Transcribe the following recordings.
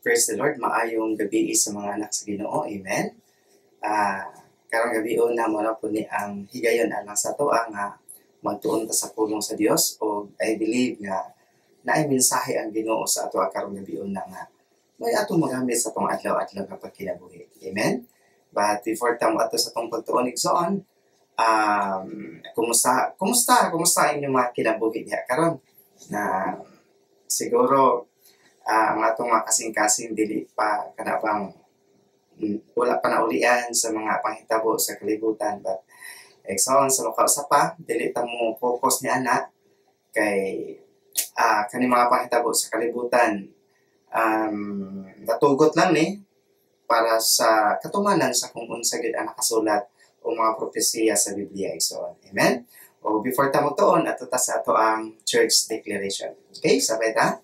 Praise the Lord, maayong gabi sa mga anak sa Ginoo. Amen. Karong gabi na mo na po ni ang higayon alang sa ato ang magtuon ta sa pulong sa Dios, o I believe nga naay mensahe ang Ginoo sa ato karong gabi na nga may atong magamit sa atong adlaw-adlaw nga pagkinabuhi. Amen. But before ta moadto sa atong pagtuon, igsoon, kumusta kumusta kumusta ang inyong mga kinabuhi diha karon? Na siguro ang atong mga kasing-kasing dili pa kana bang wala pa naulian sa mga panghitabo sa kalibutan, but igsoon, sa makausa pa dili ta mo focus ni ana kay kani mga panghitabo sa kalibutan, natugot lang ni para sa katumanan sa kung unsa gid ang nakasulat o mga propesiya sa Biblia, igsoon. Amen. O before ta magtuon, ato ta sa ato ang church declaration. Okay, sabay ta.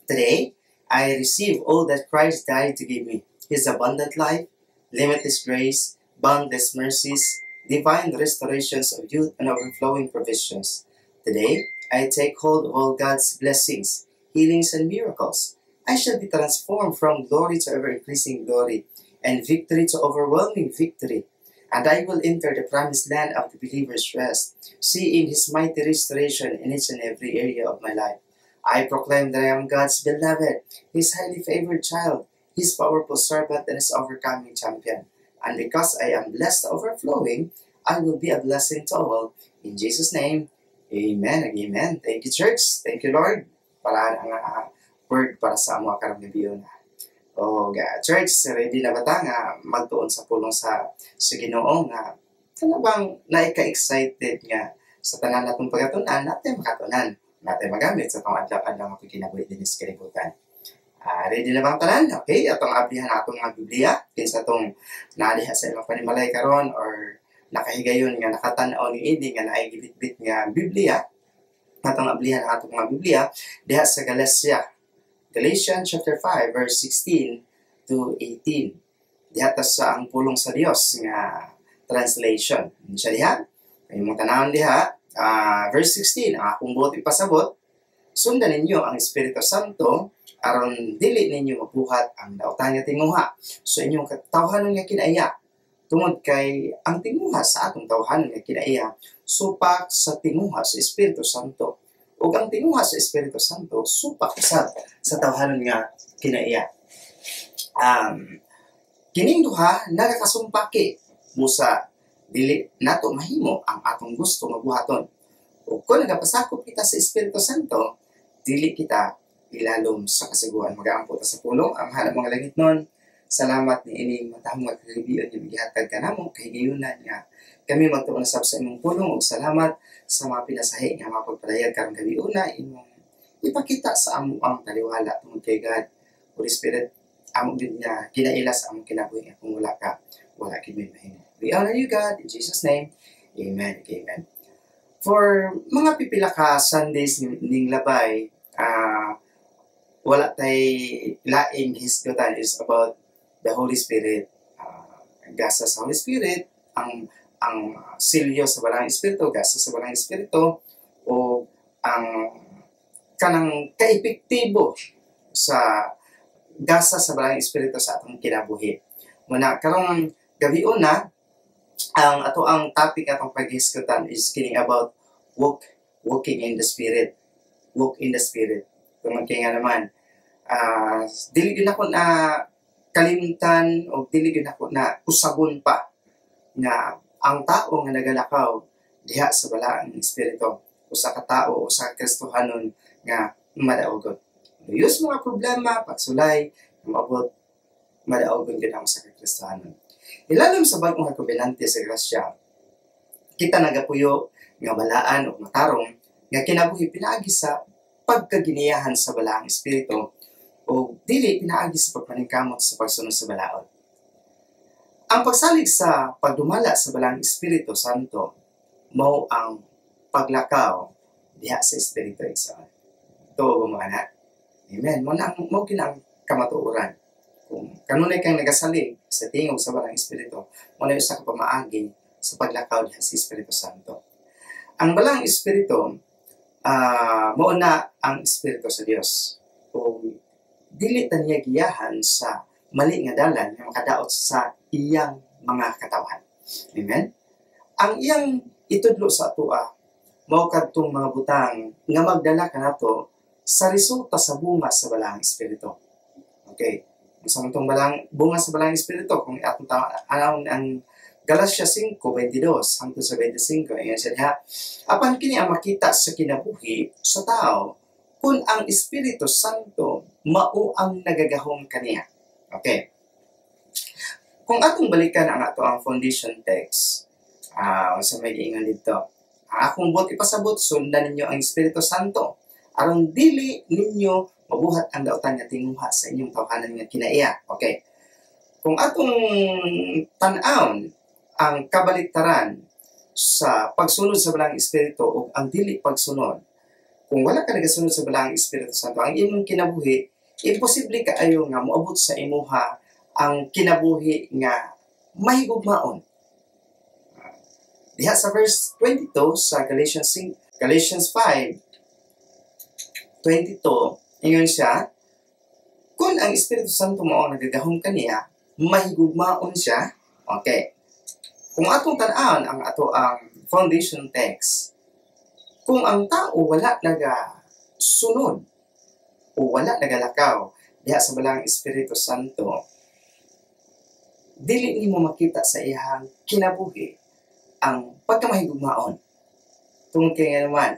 Today, I receive all that Christ died to give me: His abundant life, limitless grace, boundless mercies, divine restorations of youth, and overflowing provisions. Today, I take hold of all God's blessings, healings, and miracles. I shall be transformed from glory to ever increasing glory, and victory to overwhelming victory. And I will enter the promised land of the believer's rest, seeing His mighty restoration in each and every area of my life. I proclaim that I am God's beloved, His highly favored child, His powerful servant, and His overcoming champion. And because I am blessed overflowing, I will be a blessing to all. In Jesus' name, amen and amen. Thank you, church. Thank you, Lord. Para ang word para sa amo karong gabi na. O, ga, church, ready na ba ta nga magtuon sa pulong sa Ginoo nga kana bang naika-excited nga sa tanan natong pagatunan, natin makatunan, natin magamit sa atong adlaw-adlaw nga pagkinabuhi dinhi sa kalibutan? Ready na bang tanan? Okay, atong ablihan atong mga Biblia kinsa atong naaliha sa imong panimalay karon or nakahigayon nga nakatan-aw ni ini nga naay gibitbit nga Biblia, atong ablihan ang atong mga Biblia diha sa Galatia. Galatians chapter 5 verse 16 to 18. Diha ta sa Ang Pulong sa Dios nga translation. Siya diha. Imong tanawon diha, verse 16, ang akong buot ipasabot, sundan ninyo ang Espiritu Santo aron dili ninyo mabuhat ang dautan nga tinguha. So inyong katawhanon nga kinaiya, tungod kay ang tinguha sa atong tawhanon nga kinaiya supak sa tinguha sa Espiritu Santo. Ug ang tinguha sa Espiritu Santo supak usab sa tawhanon nga kinaiya. Kining duha nagakasumpaki busa dili nato mahimo ang atong gusto nga buhaton. Ug kung nagapasakop kita sa Espiritu Santo, dili kita ilalom sa kasiguan. Magaampo ta sa pulong. Amahan mga langit nun, salamat ni ining matahong nga kagabion nga gihatag kanamo kahigayunan nga kami magtuon sab sa imong pulong, ug salamat sa mga pinasahi nga mga pagpalayag karong gabi una imong ipakita sa amo ang taliwala, tungod kay God, Holy Spirit, amo gid nga ginaila sa among kinabuhi nga kung wala ka, wala gid may mahimo. We honor you, God, in Jesus' name. Amen. Amen. For mga pipila ka Sundays ning labay, wala tay laing hisgutan is about the Holy Spirit. Gasa sa Holy Spirit, ang selyo sa Balaang Espiritu, gasa sa Balaang Espiritu, o ang kanang kaepektibo sa gasa sa Balaang Espiritu sa atong kinabuhi. Muna karong gabi una, ang ato ang topic atong paghisgutan is kining about walking in the Spirit. Walk in the Spirit. Tungod kay nga naman, dili gyud ako na kalimtan o dili gyud ako na usabon pa nga ang tao nga nagalakaw diha sa Balaang Espiritu, usa ka tao, usa ka Kristohanon nga madaogon. Luyos mga problema, pagsulay, maabot, madaogon gyud ang usa ka Kristohanon. Ilalom sa Bag-ong Kobenante sa Grasya, kita nagapuyo nga balaan o matarong nga kinabuhi pinaagi sa pagkaginiyahan sa Balaang Espiritu o dili pinaagi sa pagpaningkamot sa pagsunod sa balaod. Ang pagsalig sa pagdumala sa Balaang Espiritu Santo mao ang paglakaw diha sa Espiritu, igsoon. Tuo ba mo ana? Amen. Mo na mo kina ang kamatuoran. Kung kanunay kang nagasalig sa tingog sa Balaang Espiritu, mo na usa ka pamaagi sa paglakaw diha sa Espiritu Santo. Ang Balaang Espiritu, mao na ang Espiritu sa Dios. O dili ta niya giyahan sa mali nga dalan nga makadaot sa iyang mga katawhan. Amen? Ang iyang itudlo sa atoa mao kadtong mga butang nga magdala kanato sa resulta sa bunga sa Balaang Espiritu. Okay. Sa tong balang bunga sa Balaang Espiritu, kung atong tan-awon ang Galatia 5:22 hangtod sa 25, ayan siya diha. Apan kini ang makita sa kinabuhi sa tao kung ang Espiritu Santo mao ang nagagahom kaniya. Okay. Kung atong balikan ang ato ang foundation text, sa may giingon dito, ang akong buot ipasabot, sundan ninyo ang Espiritu Santo aron dili ninyo mabuhat ang dautan nga tinguha sa inyong tawhanan nga kinaiya. Okay. Kung atong tan-awon ang kabaliktaran sa pagsunod sa Balaang Espiritu o ang dili pagsunod, kung wala ka nagasunod sa Balaang Espiritu Santo, ang imong kinabuhi, imposible kaayo nga moabot sa imuha ang kinabuhi nga mahigugmaon. Diha sa verse 22 sa Galatians 5, Galatians 5:22, ingon siya, kung ang Espiritu Santo mao ang nagagahom kaniya, mahigugmaon siya. Okay. Kung atong tan-awon ang ato ang foundation text, kung ang tao wala nagasunod o wala nagalakaw diha sa Balaang Espiritu Santo, dili nimo makita sa iyang kinabuhi ang pagkamahigugmaon. Tungod kay nga naman,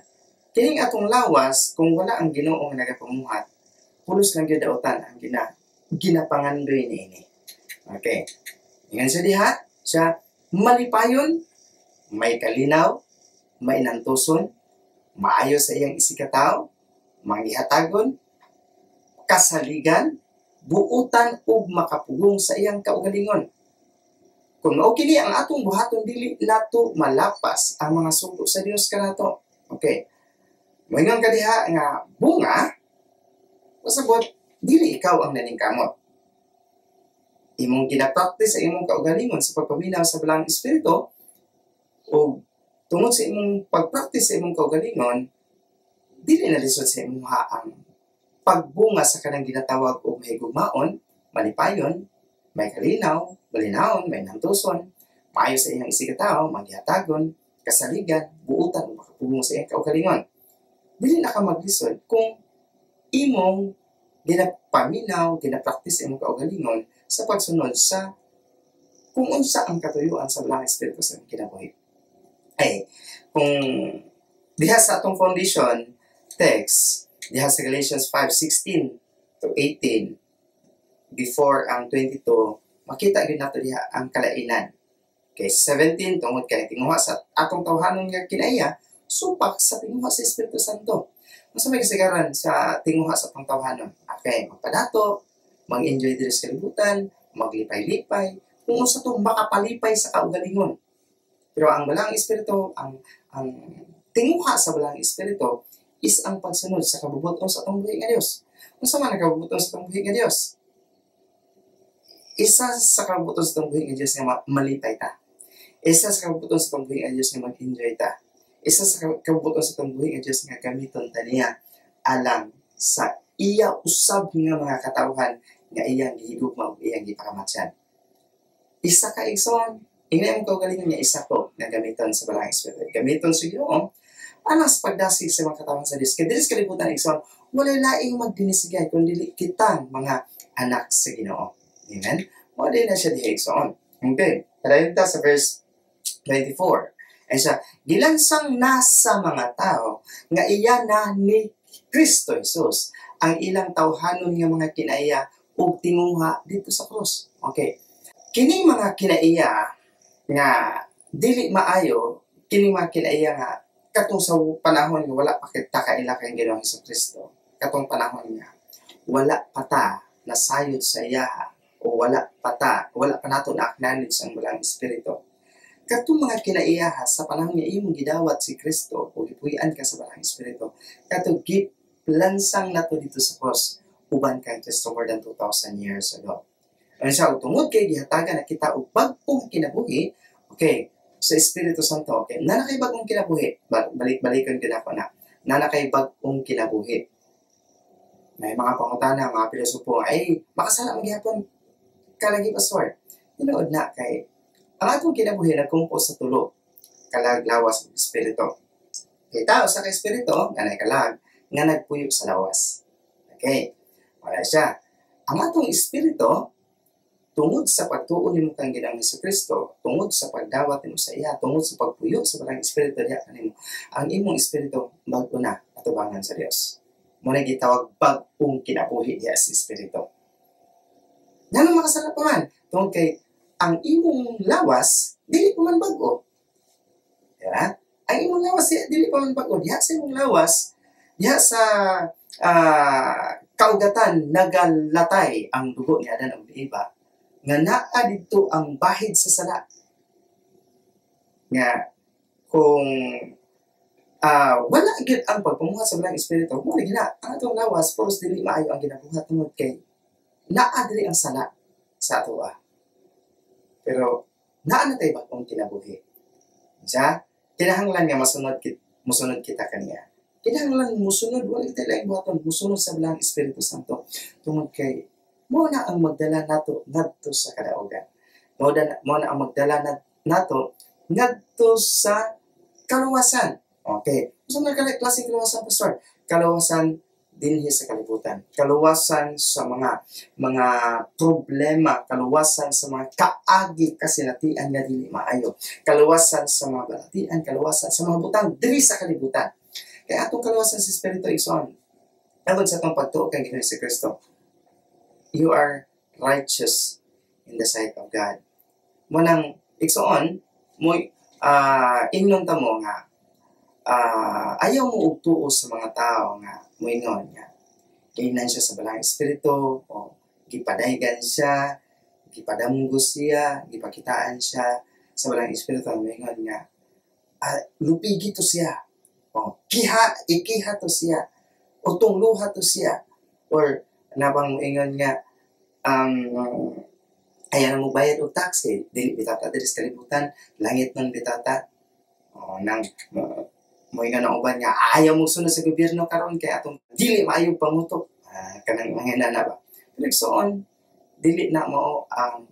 kining atong lawas, kung wala ang Ginoo nga nagapamuhat, pulos lang gyud dautan ang ginapangandoy niini. Okay. Ingon siya diha, siya malipayon, may kalinaw, may nantuson, maayo sa iyang isigkatawo, manggihatagon, kasaligan, buutan ug makapugong sa iyang kaugalingon. Kung mao kini ang atong buhaton, dili nato malapas ang mga sugo sa Dios kanato. Okay. Moingon ka diha nga bunga, pasabot dili ikaw ang naningkamot. Imong ginapractice sa imong kaugalingon sa pagpaminaw sa Balaang Espiritu, o tungod sa imong pagpractice sa imong kaugalingon, dili na lisod sa imuha ang pagbunga sa kanang ginatawag og mahigugmaon, malipayon, may kalinaw, malinawon, may nantuson, maayo sa iyang isigkatawo, manggihatagon, kasaligan, buutan o makapugong sa iyang kaugalingon. Dili na ka maglisod kung imong ginapaminaw, ginapractice imong kaugalingon sa pagsunod sa kung unsa ang katuyuan sa Balaang Espiritu sa imong kinabuhi. Ay, kung diha sa atong foundation text, diha sa Galatians 5:16 to 18, before ang 22, makita gyud nato diha ang kalainan. Okay, 17, tungod kay tinguha sa atong tawhanon nga kinaiya, supak sa tinguha sa Espiritu Santo. Unsa may kasagaran sa tinguha sa atong tawhanon? Okay, magpadato, mag-enjoy diri sa kalibutan, maglipay-lipay, kung unsa to makapalipay sa kaugalingon. Pero ang Balaang Espiritu, ang tinguha sa Balaang Espiritu is ang pagsunod sa kabubuton sa atong buhi nga Dios. Unsa man ang kabubuton sa atong buhi nga Dios? Isa sa kabubuton sa atong buhi nga Dios nga malipay ta. Isa sa kabubuton sa atong buhi nga Dios nga mag-enjoy ta. Isa sa kabubuton sa atong buhi nga Dios nga gamiton ta niya alang sa iya usab nga mga katawhan nga iyang gihigugma ug iyang gipakamatyan. Isa ka, igsoon, ingnan mo kaugalingon nga isa ko nga gamiton sa Balaang Espiritu. Gamiton sa Ginoo alang sa pagdasig sa mga katawhan sa Dios. Kay diri sa kalibutan, igsoon, walay laing magdinisigay kun dili kitang mga anak sa Ginoo. Amen? Mao na siya diha, igsoon. Okay. Padayon ta sa verse 24. Ay siya, gilansang na sa mga tao nga iya na ni Kristo Jesus ang ilang tawhanon nga mga kinaiya ug tinguha dito sa krus. Okay. Kining mga kinaiya nga dili maayo, kining mga kinaiya nga katong sa panahon nga wala pa kita kaila kay Ginoong Hesukristo, katong panahon nga wala pa ta nasayod sa iyaha o wala pa ta, wala pa nato na-acknowledge ang Balaang Espiritu. Katong mga kinaiyaha sa panahon nga imong gidawat si Kristo o gipuy-an ka sa Balaang Espiritu, katong gilansang nato dito sa cross uban kang Kristo more than 2,000 years ago. Ano siya, tungod kay gihatagan na kita og bag-ong kinabuhi, okay, sa Espiritu Santo, okay, naa na kay bag-ong kinabuhi, balik-balikan gyud ako na, naa na kay bag-ong kinabuhi. Na mga pangutana, mga pilosopo, ay makasala man gihapon kalagi, Pastor. Tinuod na kay ang atong kinabuhi nagkumpos sa tulo: kalag, lawas, ug espiritu. Kay tao sa ka espiritu, nga naay kalag, nga nagpuyo sa lawas. Okay, wala siya. Ang atong espiritu, tungod sa pagtuo nimo kang Ginoong Kristo, tungod sa pagdawat nimo sa iya, tungod sa pagpuyo sa Balaang Espiritu diha kanimo, ang imong espiritu bag-o na atubangan sa Dios. Mao na gitawag bag-ong kinabuhi diha sa espiritu. Nganong makasala pa man? Tungod kay ang imong lawas dili pa man bag-o. Diba? Ang imong lawas dili pa man bag-o. Diha sa imong lawas, diha sa kaugatan nagalatay ang dugo ni Adan ug Eva nga naa didto ang bahid sa sala. Nga kung wala gyud ang pagpamuhat sa Balaang Espiritu, mao lagi na ang atong lawas puros dili maayo ang ginabuhat tungod kay naa diri ang sala sa atoa. Pero naa na tay bag-ong kinabuhi. Siya, kinahanglan nga musunod kita kaniya. Kinahanglan musunod, wala kita laing buhaton, musunod sa Balaang Espiritu Santo tungod kay mao na ang magdala nato ngadto sa kadaugan. Mao na ang magdala nato ngadto sa kaluwasan. Okay. Unsa man klaseng kaluwasan, Pastor? Kaluwasan dinhi sa kalibutan. Kaluwasan sa mga problema, kaluwasan sa mga kaagi kasinatian nga dili maayo, kaluwasan sa mga balatian, kaluwasan sa mga butang diri sa kalibutan. Kaya atong kaluwasan sa espiritu, igsoon, tungod sa atong pagtuo kang Ginoong Kristo, you are righteous in the sight of God. Mao nang igsoon, mo ingnon ta mo nga ayaw mo og tuo sa mga tao nga moingon nga giinan siya sa Balaang Espiritu o gipadaygan siya, gipadamgo siya, gipakitaan siya sa Balaang Espiritu ang moingon nga lupigi to siya. O kiha, ikiha to siya. O tungluha to siya. Or nabang moingon nga ayaw na mo bayad og tax kay dili bitaw ta diri sa kalibutan, langit nang bitaw ta. O nang moingon ang uban nga ayaw mo sunod sa gobyerno karon kay atong dili maayo pangutok. Kanang mga inana ba. Pero igsoon, dili na mao ang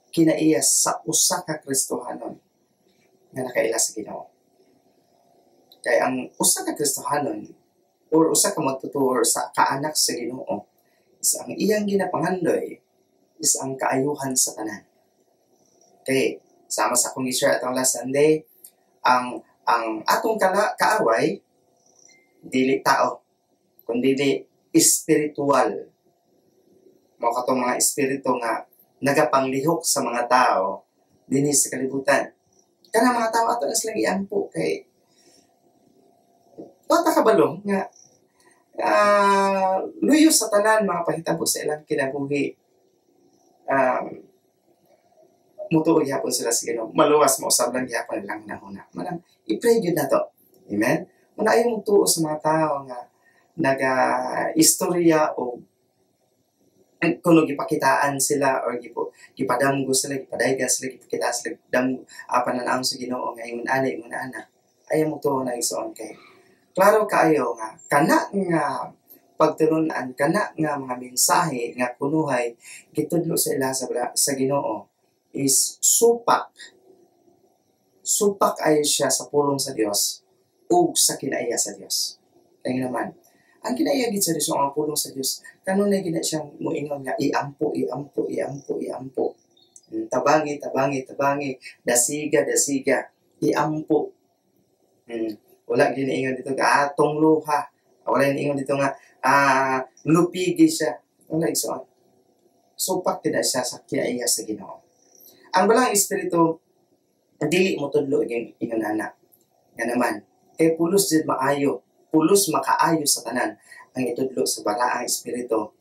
kinaiya sa usa ka Kristohanon nga nakaila sa Ginoo. Kay ang usa ka Kristohanon or usa ka magtotoo or sa kaanak sa Ginoo is ang iyang ginapangandoy is ang kaayuhan sa tanan. Okay, sama sa akong i-share atong last Sunday, ang atong kaaway dili tao kundi espiritual. Mao katong mga espiritu nga nagapanglihok sa mga tao dinhi sa kalibutan. Kanang mga tao ato na silang iampo kay wa ta kabalo nga luyo sa tanan mga pahitabo sa ilang kinabuhi. Mutuo gihapon sila sa Ginoo. Maluwas mausab lang gihapon ilang hunahuna. Manang i-pray gyud nato. Amen. Muna ayaw mong tuo sa mga tao nga naga istorya o kuno gipakitaan sila or gipadamgo sila, gipadaygan sila, gipakitaan sila dam pananaw sa Ginoo nga ingon ana, ingon ana. Ayaw mo tuo na, igsoon, kay klaro kaayo nga kana nga pagtulunan, kana nga mga mensahe nga kunuhay gitudlo sa ila sa Ginoo is supak supak ayo siya sa pulong sa Dios ug sa kinaiya sa Dios. Kaya naman, ang kinaiya gid sa Dios ang pulong sa Dios, kanunay gid na siyang moingon nga iampo, iampo, iampo, iampo. Tabangi, tabangi, tabangi, dasiga, dasiga, iampo. Wala giniingon dito nga tungluha. Wala giniingon dito nga lupigi siya. Wala, igsoon. Supak gid na siya sa kinaiya sa Ginoo. Ang Balaang Espiritu dili mo tudlo ingon ana. Nga naman, kay pulos jud maayo, pulos makaayo sa tanan ang itudlo sa Balaang Espiritu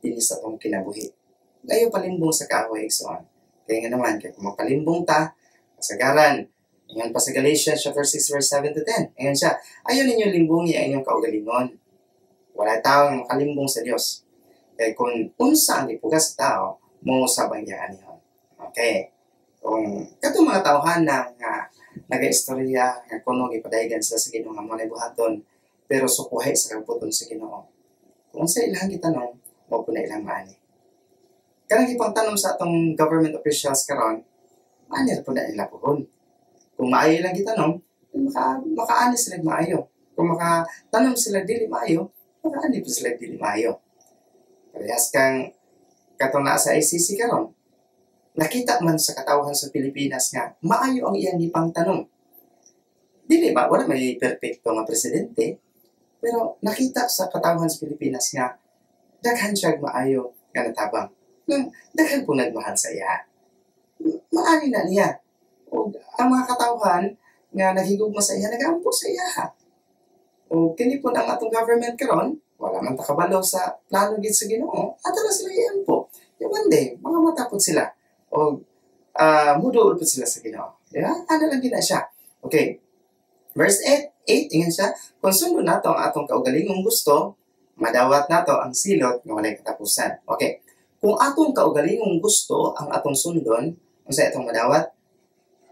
dinhi sa atong kinabuhi. Ayaw palimbong sa kaaway, igsoon. Kaya nga naman, kay kung magpalimbong ta, kasagaran, ingon pa sa Galatians chapter 6 verse 7 to 10. Ingon siya, ayaw ninyo limbungi ang inyong kaugalingon. Wala tao nga makalimbong sa Dios. Kay kung unsa ang gipugas sa tao, mao usab ang iyang anihon. Okay. Kung katong mga tawhana nga nagaistorya nga kuno gipadaygan sila sa Ginoo nga mo buhaton pero sukuhay sa kagbuton sa Ginoo. Kung unsa ilang gitanom, mao pud na ilang maani. Kanang ipangtanom sa atong government officials karon, maani ra pud na nila puhon. Kung maayo ilang gitanom, makaani sila maayo. Kung makatanom sila dili maayo, makaani pud sila dili maayo. Parehas kang katong naa sa ICC karon. Nakita man sa katawhan sa Pilipinas nga maayo ang iyang gipangtanom. Dili ba wala may perpekto nga presidente, pero nakita sa katawhan sa Pilipinas nga daghan siya maayo nga natabang. Nang daghan po nagmahal sa iya. Maani na niya. O ang mga katawhan nga naghigugma sa iya, nagaampo sa iya. O kini po ang atong government karon, wala man ta kabalo sa plano gid sa Ginoo, ato na sila iampo. Yung one day, mga matapod sila. O muduol po sila sa Ginoo. Di ba? Ano lang gina siya. Okay. Verse 8, ingon siya, kung sundon nato ang atong kaugalingong gusto, madawat nato ang silot nga walay katapusan. Okay. Kung atong kaugalingong gusto ang atong sundon, unsa atong madawat?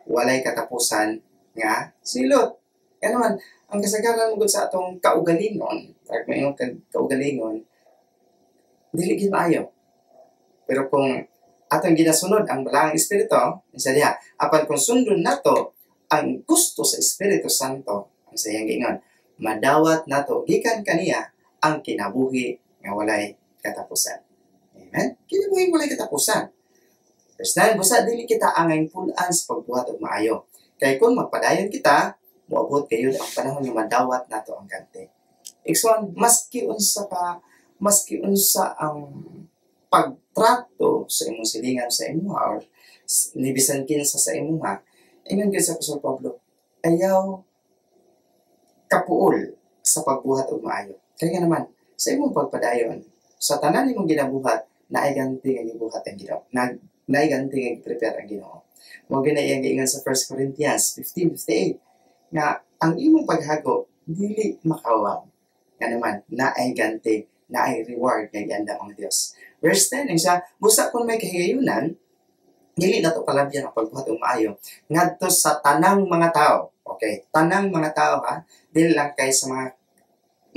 Walay katapusan nga silot. Kaya naman, ang kasagaran mo sa atong kaugalingon, tag mo kaugalingon, dili gid maayo. Pero kung atong ginasunod ang Balaang Espiritu, isa diha, apan kung sundon nato ang gusto sa Espiritu Santo, ang sayang giingon, madawat nato gikan kaniya ang kinabuhi nga walay katapusan. Amen? Kinabuhi walay katapusan. Verse 9, busa dili kita angay pul-an sa pagbuhat og maayo. Kay kung magpadayon kita, moabot kayo ang panahon nga madawat nato ang ganti. Igsoon, maski unsa ang pagtrato sa imong silingan sa imuha or nibisan kinsa sa imuha, ingon gyud sa Apostol Pablo, ayaw kapuol sa pagbuhat og maayo. Kaya nga naman, sa imong pagpadayon, sa tanan nimong ginabuhat, naay ganti nga gibuhat ang Ginoo. Naay ganti nga gi-prepare ang Ginoo. Mao gyud na iyang giingon sa 1 Corinthians 15:58 nga ang imong paghago dili makawang. Nga naman, naay ganti, naay reward nga giandam ang Dios. Verse 10, ang siya, busa kung may kahigayunan, dili na to palabyan ang pagbuhat og maayo ngadto sa tanang mga tao. Okay, tanang mga tao ha, dili lang kay sa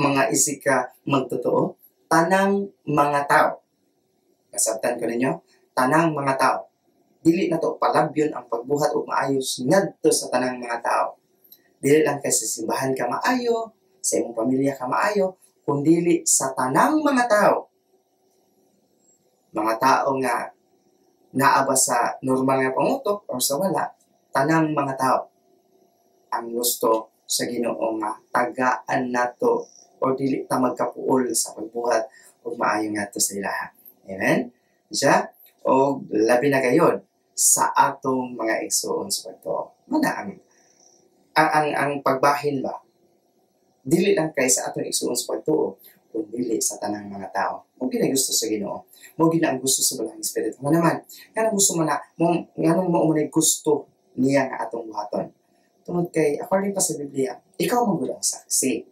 mga isig ka magtotoo, tanang mga tao. Nasabtan ko ninyo, tanang mga tao. Dili na to palabyon ang pagbuhat og maayo ngadto sa tanang mga tao. Dili lang kay sa simbahan ka maayo, sa imong pamilya ka maayo, kundili sa tanang mga tao. Mga tao nga naa ba sa normal nga pangutok or sa wala, tanang mga tao ang gusto sa Ginoo nga tagaan nato o dili ta magkapuol sa pagbuhat og maayo ngadto sa ilaha. Amen? Siya? O labi na gayon sa atong mga igsuon sa pagtuo. Mana ang pagbahin ba? Dili lang kay sa atong igsuon sa pagtuo, kun dili sa tanang mga tao. Mo gina gusto sa Ginoo. Mo gina ang gusto sa Balaang Espiritu. Mo naman, nganong gusto mo na, mo nganong mao man gusto niya nga atong buhaton. Tungod kay according pa sa Biblia, ikaw man gud ang saksi.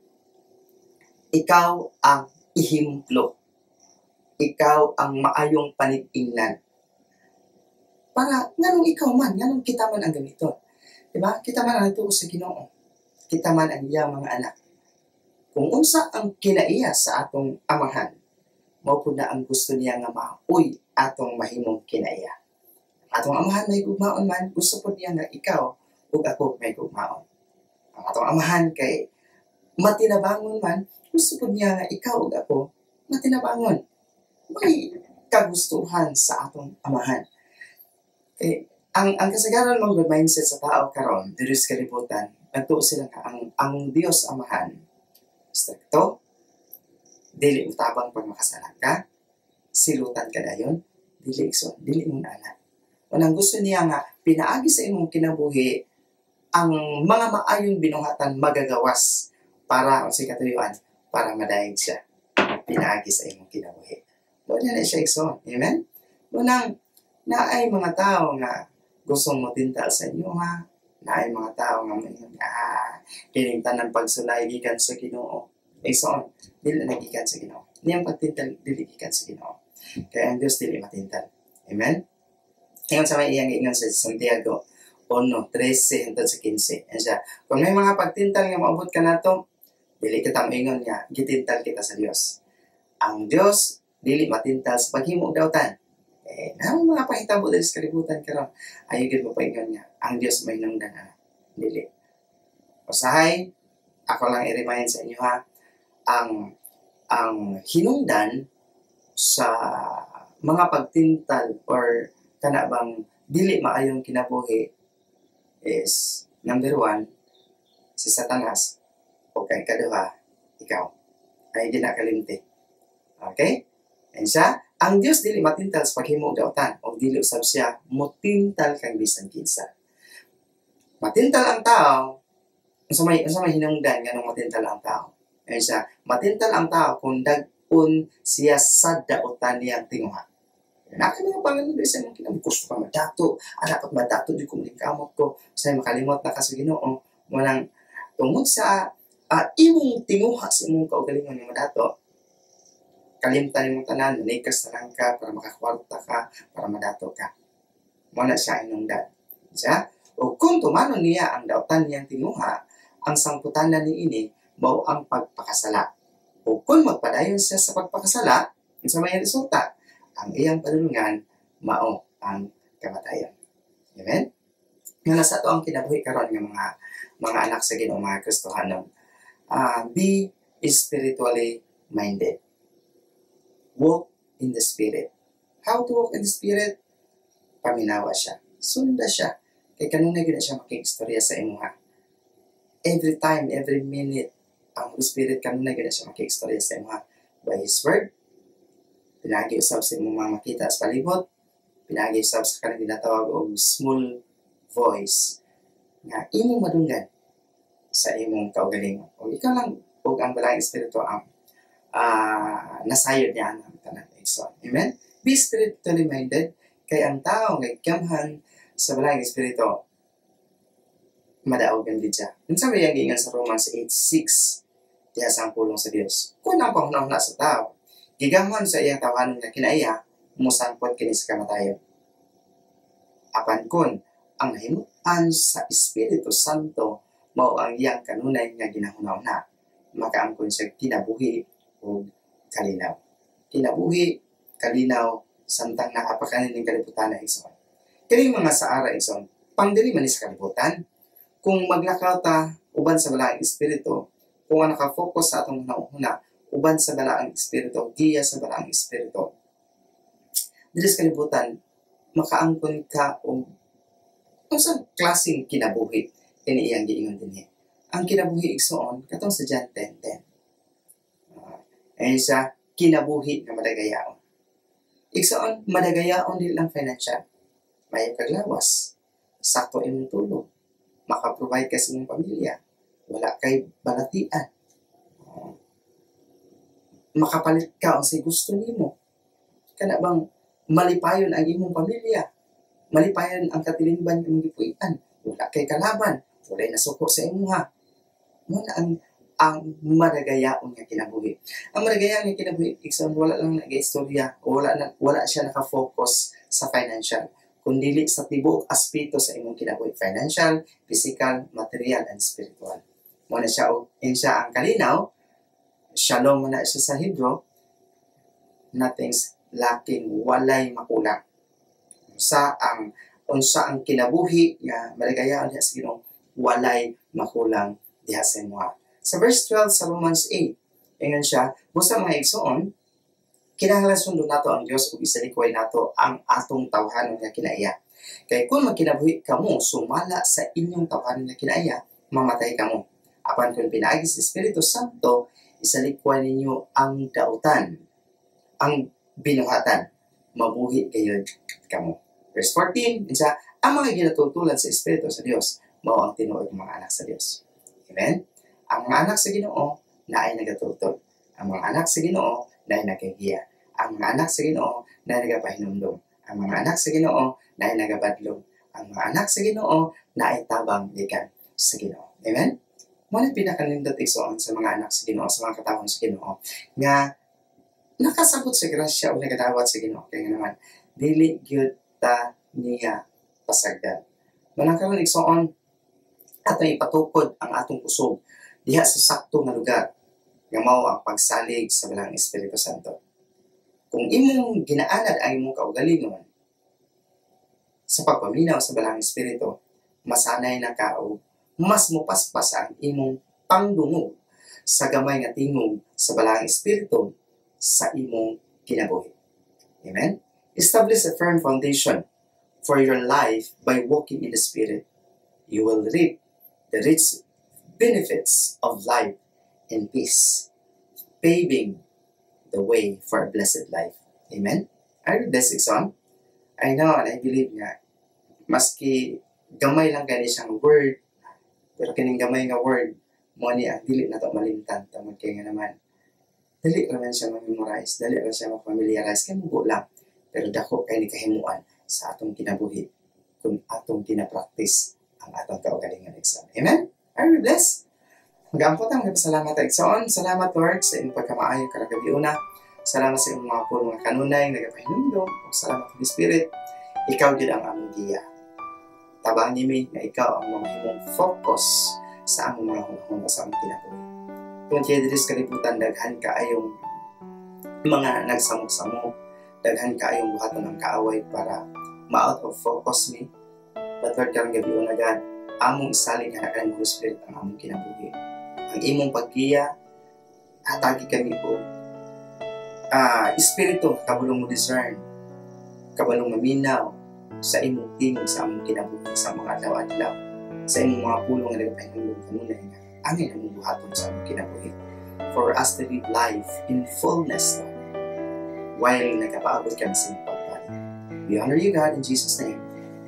Ikaw ang ihimplo. Ikaw ang maayong panig-ingnan. Para nganong ikaw man, nganong kita man ang ganito. Diba? Kita man ang nagtuo sa Ginoo. Kita man ang iyang mga anak. Kung unsa ang kinaiya sa atong amahan, mao pud na ang gusto niya nga maoy atong mahimong kinaiya. Atong amahan may gugmaon man, gusto pud niya nga ikaw ug ako may gugmaon. Ang atong amahan kay matinabangon man, gusto pud niya nga ikaw ug ako matinabangon. May kagustuhan sa atong amahan. Kay ang kasagaran mong good mindset sa tao karon diri sa kalibutan, nagtuo sila nga ang Dios Amahan strikto, dili utabang pag makasala ka, silutan ka dayon, dili igsoon, dili mo na. Unang gusto niya nga pinaagi sa imong kinabuhi ang mga maayong binuhatan magagawas para unsay katuyuan, para madayeg siya pinaagi sa imong kinabuhi. Mo na siya igsoon. Amen? Unang naay mga tao nga gustong motintal sa inyo ha, naay mga tao nga moingon nga kining tanan pagsulay gikan sa Ginoo. Igsoon, dili na gikan sa Ginoo. Niyang pagtintal dili gikan sa Ginoo. Kaya ang Dios dili matintal. Amen? Ingon sa may iyang giingon sa Santiago 1:13 hangtod sa 15. Yan siya. Kung may mga pagtintal nga maabot ka nato, dili kita moingon nga gitintal kita sa Dios. Ang Dios dili matintal sa paghimo og dautan. Eh, na mga pahitabo diri sa kalibutan karon. Ayaw gyud mo paingon nga ang Dios may hinungdan ana. Dili. Usahay, ako lang i-remind sa inyo ha, ang hinungdan sa mga pagtintal or kana bang dili maayong kinabuhi is number 1 si Satanas o kay kaduha ikaw ay ginakalimti. Okay? And siya, ang Dios dili matintal sa paghimo og dautan o dili usab siya motintal kang bisan kinsa. Matintal ang tao unsa may hinungdan nganong matintal ang tao? Ayun siya, matintal ang tao kung dag-on siya sa dautan niyang tinguha. Naka mga pangalan sa imong kinabuhi, gusto ka madato, dapat madato di ko kamot ko, sa makalimot na ka sa Ginoo, walang tungod sa imong tinguha sa imong kaugalingon nga madato, kalimtan imong tanan, manikas na lang ka para makakwarta ka, para madato ka. Mo na siya hinungdan. Siya? O kung tumanon niya ang dautan niyang tinguha, ang sangputanan niini mao ang pagpakasala. O kung magpadayon siya sa pagpakasala, unsa may resulta? Ang iyang padulungan mao ang kamatayon. Amen? Nga nasa ato ang kinabuhi karon nga mga anak sa Ginoo, mga Kristohanon. Be spiritually minded. Walk in the Spirit. How to walk in the Spirit? Paminawa siya. Sunda siya. Kay kanunay gyud na siya makig-istorya sa imuha. Every time, every minute, ang Holy Spirit kanunay gyud na siya makig-istorya sa imuha. By His Word, pinaagi usab sa imong mga makita sa palibot, pinaagi usab sa kanang ginatawag og small voice nga imong madunggan sa imong kaugalingon. O ikaw lang og ang Balaang Espiritu ang nasayod niya ang tanan. So, amen? Be spiritually minded kay ang tao nga gigamhan sa Balaang Espiritu madaogan gid siya. Unsa may ang giingon sa Romans 8:6 diha sa ang pulong sa Dios? Kung ang panghuna-huna sa tao gigamhan sa iyang tawhanon nga kinaiya, mosangpot kini sa kamatayon. Apan kun ang nahimutan sa Espiritu Santo mao ang iyang kanunay nga ginahuna-huna, makaangkon siya kinabuhi ug kalinaw. Kinabuhi, kalinaw, samtang naa pa ka nining kalibutan na, igsoon. Kining mga saara, igsoon, pangdili man ni sa kalibutan. Kung maglakaw ta uban sa Balaang Espiritu, kung ang nakafocus sa atong hunahuna uban sa Balaang Espiritu, giya sa Balaang Espiritu, diri sa kalibutan, makaangkon ka og unsang klaseng kinabuhi kini iyang giingon dinhi. Ang kinabuhi, igsoon, katong sa John 10:10. Ayun siya, kinabuhi nga madagayaon. Igsoon, madagayaon dili lang financial. Mayo kag lawas, sakto imong tulog, maka-provide ka sa imong pamilya, wala kay balatian, makapalit ka unsay gusto nimo. Kana bang malipayon ang imong pamilya, malipayon ang katilingban imong gipuy-an, wala kay kalaban, walay nasuko sa imuha. Mo na ang madagayaon nga kinabuhi. Ang madagayaon nga kinabuhi, igsoon, wala lang nag-istorya, wala siya naka-focus sa financial, kundi sa tibuok aspeto sa imong kinabuhi, financial, physical, material, and spiritual. Mo na siya og siya ang kalinaw, shalom na siya sa Hebrew, nothing's lacking, walay makulang. Unsa ang kinabuhi nga maligayahon diha sa Ginoo, walay makulang diha sa imuha. Sa verse 12 sa Romans 8, ingon siya, busa mga igsoon, kinahanglan sundon nato ang Dios ug isalikway nato ang atong tawhanon nga kinaiya. Kay kung magkinabuhi kamo sumala sa inyong tawhanon nga kinaiya, mamatay kamo. Apan kung pinaagi sa Espiritu Santo, isalikway ninyo ang dautan, ang binuhatan, mabuhi gayud kamo. Verse 14, isa, ang mga ginatultulan sa Espiritu sa Dios, mao ang tinuod ng mga anak sa Dios. Amen? Ang mga anak sa Ginoo na ay nagatultol. Ang mga anak sa Ginoo na ay nagagiya. Ang mga anak sa Ginoo na ay nagapahinumdom. Ang mga anak sa Ginoo na ay nagabadlong. Ang mga anak sa Ginoo na ay tabang gikan sa Ginoo. Amen? Mo na pinakanindot, igsoon, sa mga anak sa Ginoo, sa mga katawhan sa Ginoo nga nakasabot sa grasya o nagadawat sa Ginoo. Kaya nga naman dili gyud ta niya pasagdan. Manang karon, igsoon, atong ipatukod ang atong kusog diha sa sakto nga lugar. Nga mao ang pagsalig sa Balaang Espiritu Santo. Kung imong ginaanad ang imong kaugalingon sa pagpaminaw sa Balaang Espiritu, masanay na ka o mas mupaspas ang imong pangdungog sa gamay nga tingog sa Balaang Espiritu sa imong kinabuhi. Amen? Establish a firm foundation for your life by walking in the Spirit. You will reap the rich benefits of life and peace, paving the way for a blessed life. Amen? Are you blessed, son? I know and I believe nga, maski gamay lang kani siyang word, pero kining gamay nga word, mo ni ang dili na to malimtan, tungod kay nga naman, dali ra man siya ma-memorize, dali ra siya ma-familiarize, kay mubo lang, pero dako kay ni kahimuan sa atong kinabuhi kung atong gina-practice ang atong kaugalingon, igsoon. Amen? Are we blessed? Mag-ampo ta, magpasalamat, igsoon. Salamat, Lord, sa imong pagkamaayo karong gabiuna. Salamat sa imong mga pulong nga kanunay nagapahinumdom. Salamat, Holy Spirit. Ikaw gyud ang among giya. Tabangi mi nga ikaw ang mamahimong focus sa among mga hunahuna sa among kinabuhi. Kung kaya diri sa kalibutan, daghan kaayong mga nagsamok-samok, daghan kaayong buhaton ang kaaway para ma-out of focus mi. But Lord, karong gabiuna, God, among isalig nga kanimo, Holy Spirit, ang among kinabuhi. Ang imong paggiya, hatagi kami og espiritu kabalo mo discern, kabalong maminaw sa imong tingog sa among kinabuhi sa mga adlaw-adlaw, sa imong mga pulong nga nagapahinumdom kanunay nga angay among buhaton sa among kinabuhi for us to live life in fullness, Lord, while nagapaabot kami sa imong pagbalik. We honor you, God, in Jesus' name.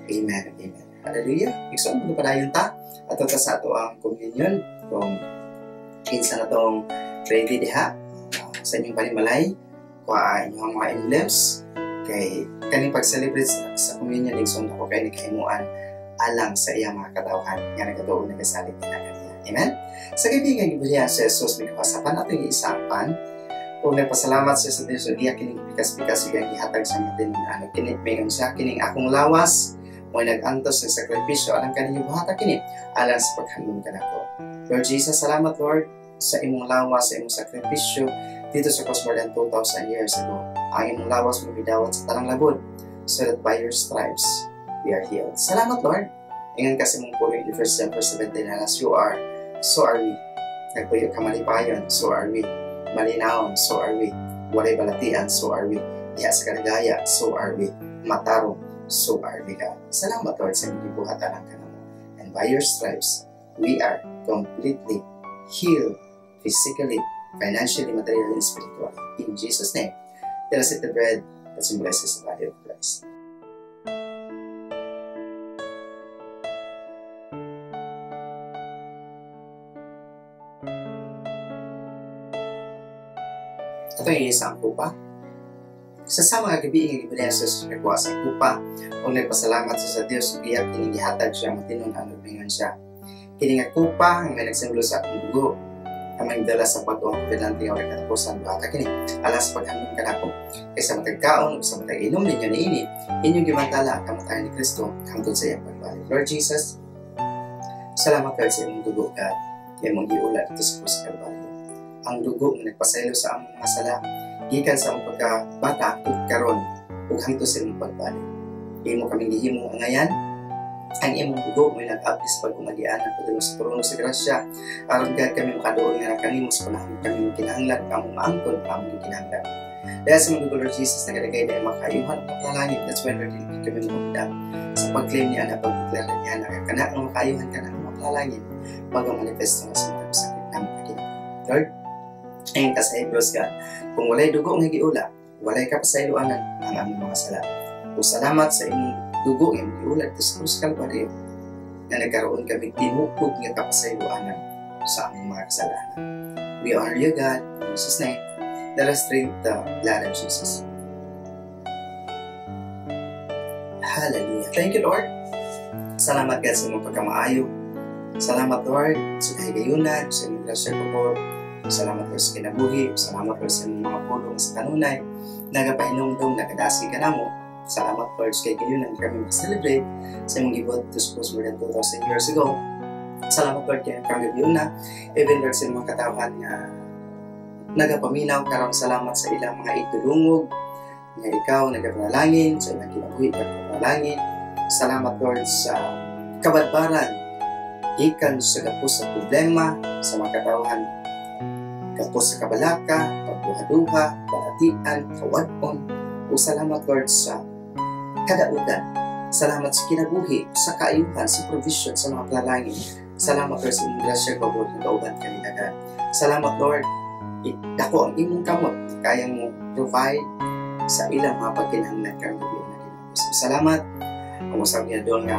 Amen and amen. Hallelujah. Igsoon, magpadayon ta ato ta sa ato ang communion. Kung kinsa na tong ready diha sa inyong panimalay, kuha inyong mga emblems kay kaning pag-celebrate sa communion, igsoon, ako kay ni kahimuan alang sa iyang mga katawhan nga nagatuo, nagasalig nila kaniya. Amen? Sa kaibigan gibulihan si Jesus, may kawasapan nato yung isang pan ug nagpasalamat siya sa Dios ug iya kining pikas-pikas ug gihatag sa mga tinunan. Kini, mingon siya, "Kining akong lawas mo nag-antos sa sakripisyo alang kaninyo, buhata kini alang sa paghandom kanako." Lord Jesus, salamat, Lord, sa imong lawas, sa imong sakripisyo dito sa cross more than 2,000 years ago. Ang imong lawas mo bidawat sa tanang labod so that by your stripes we are healed. Salamat, Lord. Ingon ka sa imong pulong in 1 John verse 17, "As you are, so are we." Nagpuyo ka malipayon, so are we. Malinawon, so are we. Walay balatian, so are we. Diha sa kadagaya, so are we. Matarong, so are we, God. Salamat, Lord, sa imong gibuhat alang kanamo. And by your stripes, we are completely healed physically, financially, materially, and spiritually. In Jesus' name, let us eat the bread that symbolizes the body of Christ. Ito yung isang kupa. Sa mga gabi nga gibali sa Jesus, nagkuha sa kupa ug nagpasalamat siya sa Dios ug iya kini gihatag siya matinon-an ug mingon siya, "Kini nga kupa nga may nagsimbolo sa akong dugo ang magdala sa bag-ong kobenante nga walay katapusan. Buhata kini alang sa paghandom kanako. Kay sa matag kaon ug sa matag inom ninyo niini, inyong gimantala ang kamatayon ni Kristo hangtod sa iyang pagbalik." Lord Jesus, salamat, Lord, sa imong dugo, God, nga imong giula dito sa krus sa Kalbaryo. Ang dugo nga nagpasaylo sa among mga sala gikan sa among pagkabata hangtod karon ug hangtod sa imong pagbalik. Imo kaming gihimong angayan. Ang imong dugo mo'y nag-abli sa bag-ong agianan padulong sa trono sa grasya aron, God, kami makaduol nga kanimo sa panahon kami kinahanglan, among maangkon among kinahanglan. Dahil sa imong dugo, Lord Jesus, nagadagay na makaayuhan at makalangit. That's why, Lord, dili kami maundang sa pag-claim niya na pag-declare niya na kana ang makaayuhan, kana ang makalangit, magamanifesto na sa mga sakit namong kinabuhi. Lord, ayon ka sa Hebrews, God, kung walay dugo nga giula, walay kapasayloanan ang among mga sala. O salamat sa imong dugo nga imong giula dito sa krus Kalbaryo na nagkaroon kami tinuod nga kapasayloanan sa among mga kasalanan. We honor you, God, in Jesus' name. Let us drink the blood of Jesus. Hallelujah. Thank you, Lord. Salamat, God, sa imong pagkamaayo. Salamat, Lord, sa kahigayunan, sa imong grasya, pabor. Salamat, Lord, sa kinabuhi. Salamat, Lord, sa imong mga pulong sa kanunay. Nagapahinumdum, nagadasi ka namo. Salamat, Lord, sa kahigayunan kami mag-celebrate sa imong gibuhat to sa cross more than 2,000 years ago. Salamat, Lord, kaya karong gabiuna. Even, Lord, sa imong mga katawhan nga nagapaminaw karon. Salamat sa ilang mga itulungog nga ikaw nagapanalangin sa ilang kinabuhi, nagapanalangin. Salamat, Lord, sa kabadbaran gikan sa gapos sa problema sa mga katawhan, gapos sa kabalaka, pagduha-duha, balatian, kawadon. O salamat, Lord, sa kadaugan. Salamat sa kinabuhi, sa kaayuhan, sa provision, sa mga panalangin. Salamat, Lord, sa imong grasya, pabor nga kauban kanila, God. Salamat, Lord, dako ang imong kamot, kaya mo provide sa ilang mga pagkinahanglan karong gabi na Ginoo. So, salamat. Ang usab niya doon nga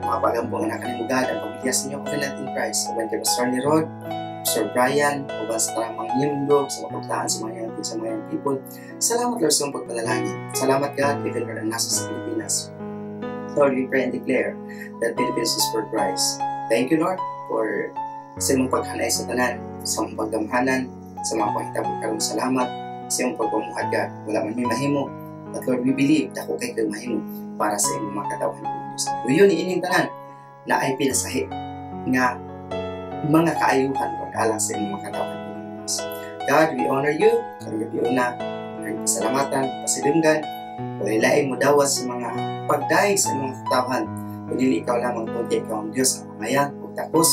mga pagampo nga naka nimo, God, ang pamilya sa inyo, Covenant in Christ. Uban kay Pastor ni Rod, Pastor Brian, uban sa tanang mga miyembro, sa mga pagtaan sa mga young people. Salamat, Lord, sa iyong pagpanalangin. Salamat, God, even Lord, ang nasa sa Pilipinas. Lord, we pray and declare that Philippines is for Christ. Thank you, Lord, for sa imong paghanay sa tanan, sa imong paggamhanan, sa mga panghitabo karon. Salamat sa imong pagpamuhat, God. Wala man may mahimo. But Lord, we believe dako kay kay mahimo para sa imong mga katawhan, Diyos. Luyo ni ining tanan na ay pinasahi nga mga kaayuhan, Lord, alang sa imong mga katawhan, Diyos. God, we honor you. Karong gabi una, ang pasalamatan, pasidunggan, walay laing mo dawas sa mga pagdayeg sa imong katawhan. Kundi ikaw lamang, tungod ikaw ang Diyos ang pamayan ug takos.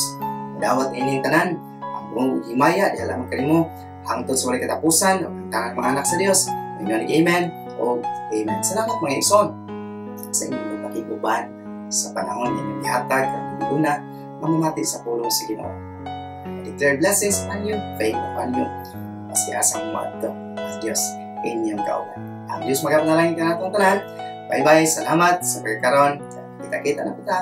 Dawat ining tanan ang buong himaya diha lamang kanimo hangtod sa walay katapusan ug ang tanan mga anak sa Dios. Amen, amen o amen. Salamat, mga igsoon, sa inyong pagpakiguban sa panahon nga inyong gihatag karong una mamamati sa pulong sa Ginoo. I declare blessings upon you, faith upon you. Maski asa mo moadto, ang Dios inyong kauban. Ang Dios magapanalangin kanatong tanan. Bye-bye. Salamat sa pagkakaroon. Kita-kita na kita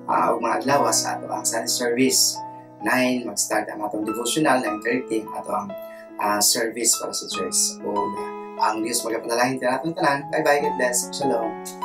ug mga adlaw sa ato ang Sunday service. 9 mag-start ang atong devotional, 9:30 ato ang service para sa church. Ug ang Dios magapanalangin kanatong tanan. Bye-bye. God bless. Shalom.